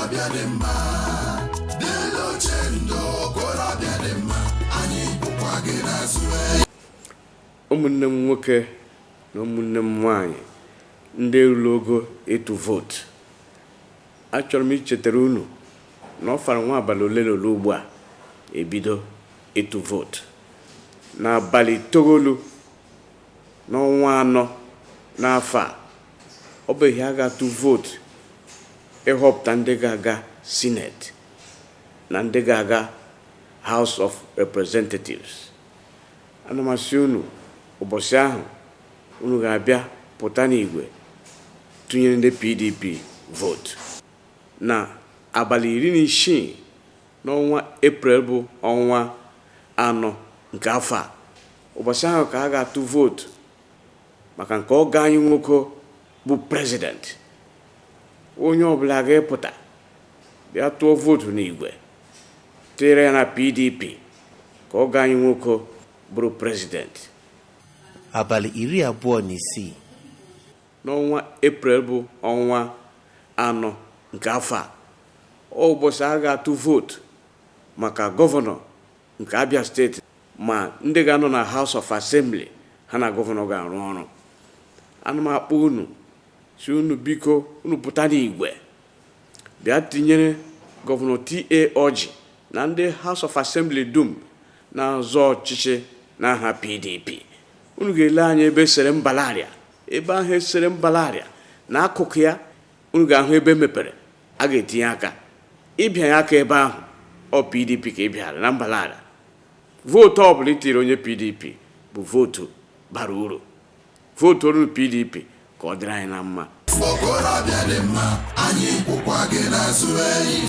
Okorobịa dị mma, Dele Ochendo, okorobịa dị mma, anyị kwụkwa gị n'azụ. Ụmụnne m nwoke na ụmụnne m nwanyị ndị ruru ogo ịtụ vootu, achọrọ m ichetara unu na ọ fara nwa abalị ole na ole ugbu a ebido ịtụ vootu n'abalị 9 n'ọnwa 4 n'afọ a. Ọ bụ ihe a ga-atụ vootu ịhọpụta ndị ga-aga Sineti na ndị ga-aga House of Representatives. Ana m asị unu, ụbọchị ahụ unu ga-abịa pụta n'igwe tụnyere ndị PDP vootu na abalị 16 n'ọnwa Eprel, bụ ọnwa 4 nke afọ a. Ụbọchị ahụ ka a ga-atụ vootu maka nke ọga anyị nwoke bụ president. Onye ọbụla ga-epụta bịa tụọ vootu n'igwe, tụnyere ya na PDP ka ọga anyị nwoke bụrụ president. Abalị 26 n'ọnwa Eprel, bụ ọnwa 4 nke afọ a, ụbọchị a ga-atụ vootu maka gọvanọ nke Abia Steeti, ma ndị ga-anọ na House of Assembly ha na gọvanọ ga-arụ ọrụ. Ana m akpọ unu, si unu biko, unu pụta n'igwe bịa tinyere Gọvanọ T.A. Orji na ndị House of Assembly dum na-azọ ọchịchị n'aha PDP. Unu ga-ele anya ebe esere mbalarịa, ebe ahụ esere mbalarịa na akụkụ ya, unu ga-ahụ ebe mepere a ga-etinye aka. Ịbịanye aka ebe ahụ, ọ PDP ka ị bịara na mbalarịa. Vootu ọbụla itiri onye PDP bụ vootu bara uru. Vootu olu PDP ka ọ dịrị anyị na mma. Okorobịa dị mma, anyị kwụkwa gị n'azụ enyi.